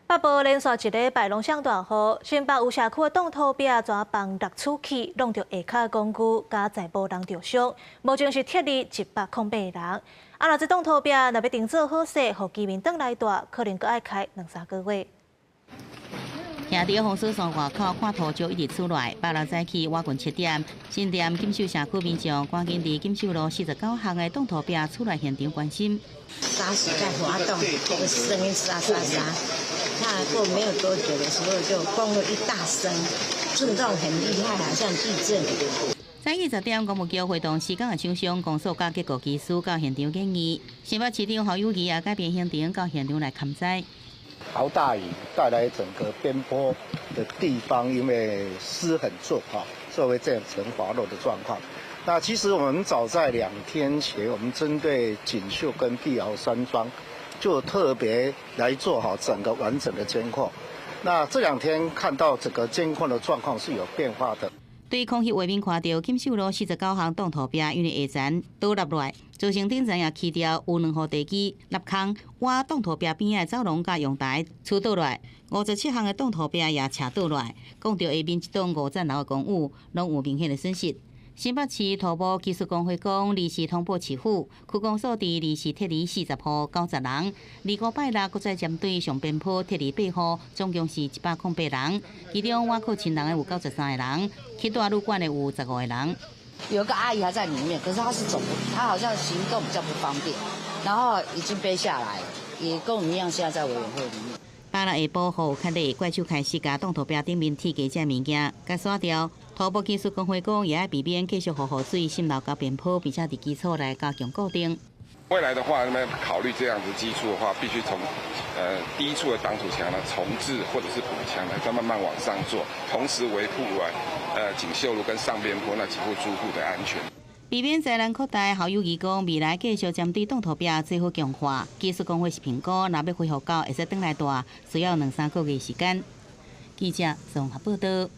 北部連續一禮拜攏上大雨，新北有社區的擋土壁全崩落出去，弄著下跤工具，佳哉無人著傷。目前是撤離108人。啊，若這擋土壁若欲重做好勢，予居民轉來蹛，可能閣愛開兩三個月。徛佇風雪山外口看土石一直出來，拜六早起倚近7點，新店錦繡社區民眾趕緊佇錦繡路49巷的擋土壁厝內現場關心。沙石在滑動，個聲音沙沙沙。那過沒有多久的時候，就轟了一大聲，震動很厲害，好像地震。早起10點，工務局會同市港的廠商、公所佮結構技師到現場檢驗。新北市長侯友宜也改變行程到現場來勘災。豪大雨帶來整個邊坡的地方，因為濕很重哈，所以會造成滑落的狀況。那其實我們早在2天前，我們針對錦繡跟碧瑤山莊，就特別來做好整個完整的監控。那這兩天看到整個監控的狀況是有變化的。對空拍畫面看著錦繡路49巷擋土壁，因為下層倒落來，造成頂層也起掉，有兩戶地基凹空，倚擋土壁邊的走廊佮陽台趨倒來，57巷的擋土壁也斜倒來，講著下面這棟五層樓的公寓，攏有明顯的損失。新北市土木技術工會講，臨時通報市府，區公所佇臨時撤離40戶90人，二五拜六閣再針對上邊坡撤離八戶，總共是108人，其中倚靠親人的有93個人，去蹛旅館的有15個人。有個阿姨還在裡面，可是她是走不，她好像行動比較不方便，然後已經背下來，也跟我們一樣，現在在委員會裡面。拜六下晡雨有較力，怪手開始共擋土壁頂面鐵架這物件共刷掉。土木技術工會講，也愛避免繼續予雨水滲漏到邊坡，並且佇基礎來加強固定。未來的話，那麼考慮這樣子基礎的話，必須從低處的擋土牆呢重置或者是補強來，再慢慢往上做，同時維護啊錦繡路跟上邊坡那幾戶住戶的安全。避免災難擴大，侯友宜講未來繼續針對擋土壁做好強化。技術工會是評估，若欲恢復到會使轉來蹛，需要兩三個月時間。記者綜合報道。